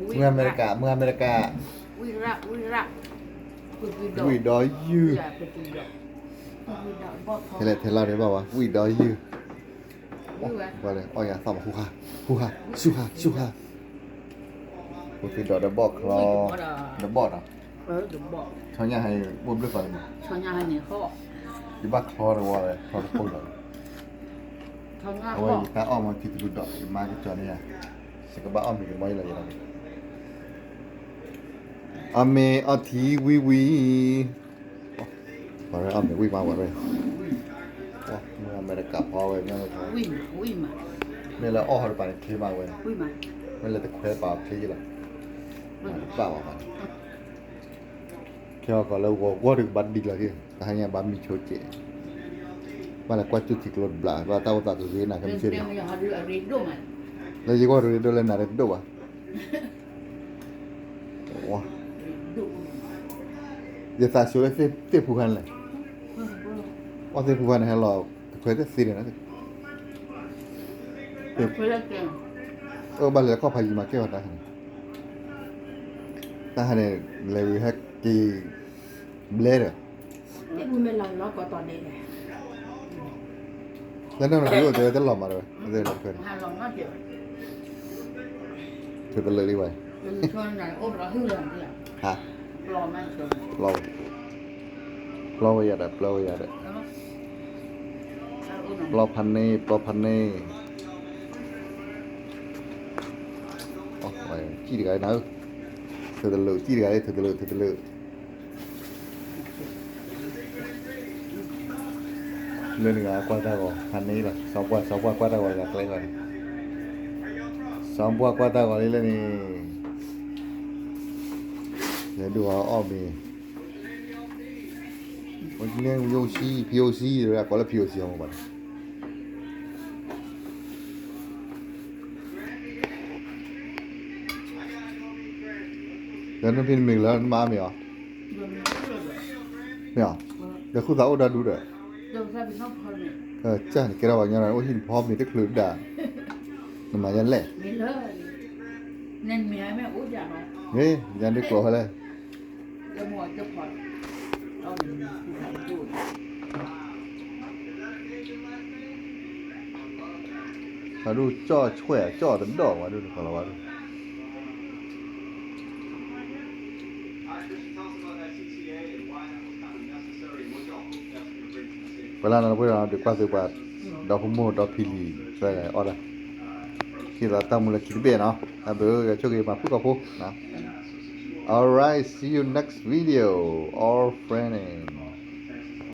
မုၢ်အမဲရကၤ, မုၢ်အမဲရကၤ, ဝံၣ်ဒီးယုၢ်, ထဲလဲၣ်ထဲလီၤန့ၣ်ဘၣ်ဝဲ, ဝံၣ်ဒီးယုၢ်, အီၣ်ယၤသီၣ်မး ဟူဟါ, ဟူဟါ, ဆူဟါ, ဆူဟါ, ပသုးဒီးဒီးဘီၣ်ချီ, ဒီးဘီၣ်ဒီး, ဆီညါဟဲအိၣ်ဘျုးဖးန့ၣ်, ယဘၣ်ချီတဝီဝဲ, ချီတပိၢ်လီၤ, အဝဲယတၢ်အီၣ်မ့ၢ်ထံတလူဒီး ယမါကစီၤန့ၣ်ယါ, ယကဘၣ်အီၣ်မ့ၤကမီၤအံၤလီၤယၤ, အီၣ်မ့ၤအီထံဝံၤဝံၤ, ပှၤရဲၣ်အီၣ်မ့ၤဝံၤမးပှၤရဲၣ်, မုၢ်အမဲရကၤဖီဝဲ, မ့ၢ်လၢအီၣ်ဟီၣ်တပၤန့ၣ်ချ့မးဝဲ, မ့ၢ်လၢတခွဲပာ်ချ့လီၤ, ဘၣ်ဝဲပှၤန့ၣ်, ခဲအီၣ်ကီးလၢဂီၤဂီၢ်ဒုးကဘၣ်ဒံးလီၤက့ၤ, တဟါညါဘၣ်မံဆိကဲး, ဘၣ်လဲၤကွၢ်ကၠိၣ်ထံကျိတဘျး, ဘၣ်တၢ်အိၣ်သးတရ့နၤခဲမုၢ်ဆ့ၣ်န့ၣ်, လၢယဂီၢ်ရ့ဒိၣ်လၢနၤရ့ဒိၣ်ဘၣ် ယသးဆိလၢသ့ၣ်ဖူခါန့ၣ်လဲၣ်, အီၣ်သ့ၣ်ဖူခါန့ၣ်ဟဲလီၤ, တခွဲးတသ့န့ၣ်, အဘၣ်လဲၤခီၣ်ဖးယံၤမၤကဲၣ်ဝဲတၢ်ဟါန့ၣ်, တၢ်ဟါန့ၣ် လဲၤဝံၤဟဲက့ၤ ဘျဲဒီး, လၢနီၢ်နီၢ်ကအိၣ်တဲဝဲတလီၤမးဒီး, ထုးတလၢာ်လံဝဲ, ဟါ, ပျီဝဲယၤဒီး ပျီဝဲယၤဒီး, ပျီဖးန့ၢ် ပျီဖးန့ၢ်, စံၣ်တဂၤနၤ, ထုးတလၢာ် စံၣ်တဂၤလံ ထုးတလၢာ် ထုးတလၢာ် လၢနဂၤကွၢ်တၢ်ဂီၤ ဖးန့ၢ်လီၤ, စီၤပှၢ် စီၤပှၢ်ကွၢ်တၢ်ဂီၤလၢကျဲဂီၤန့ၣ်, စီၤပှၢ်ကွၢ်တၢ်ဂီၤလံလၢန့ၣ်, လဲၤဒိၣ်အီၣ်မ့ၤ, ယိၣ်စံ ဖံယိၣ်စံ အကိးလၢဖံယိၣ်စံ ဟီမးဘၣ်န့ၣ် ဒီးနဖံနမ့ၢ်လၢနမၤအီၣ်မ့ၤအီၤ, မ့ၢ်အီၤ, ဒီးဃုသးအိၣ်ဒီဒူၣ်ဒီး, ကၢ်န့ၣ်ကဲထီၣ်ပှၤကညီဒီး အိၣ်ဟံၣ်နဖီမ့ၤတချုးဒၣ်, နမၤယလဲၣ်, မ့ၢ်, ယၤဒုးကျိးဖဲလဲၣ် ပှၤဒိၣ်ကၠီၣ်ဆွဲၣ် ကၠီၣ်တဒီး ပှၤဒိၣ်တကီလီၤဝဲဒၣ်, ပှၤလၢနပှဲၤဒီးကွၢ်သုပှၤ, ဒီဖိမိၢ်ဒီဖံလံၤ သၢဂၤအီၣ်တၢ်, ဟ့ၣ်လီၤတၢ်မူလၢခံတဘ့ၣ်နီၤ, အဘၣ်ကဆိၣ်ဂ့ၤပှၤဖုၣ်ကိာ်ဖိ, All right, see you next video, all friend.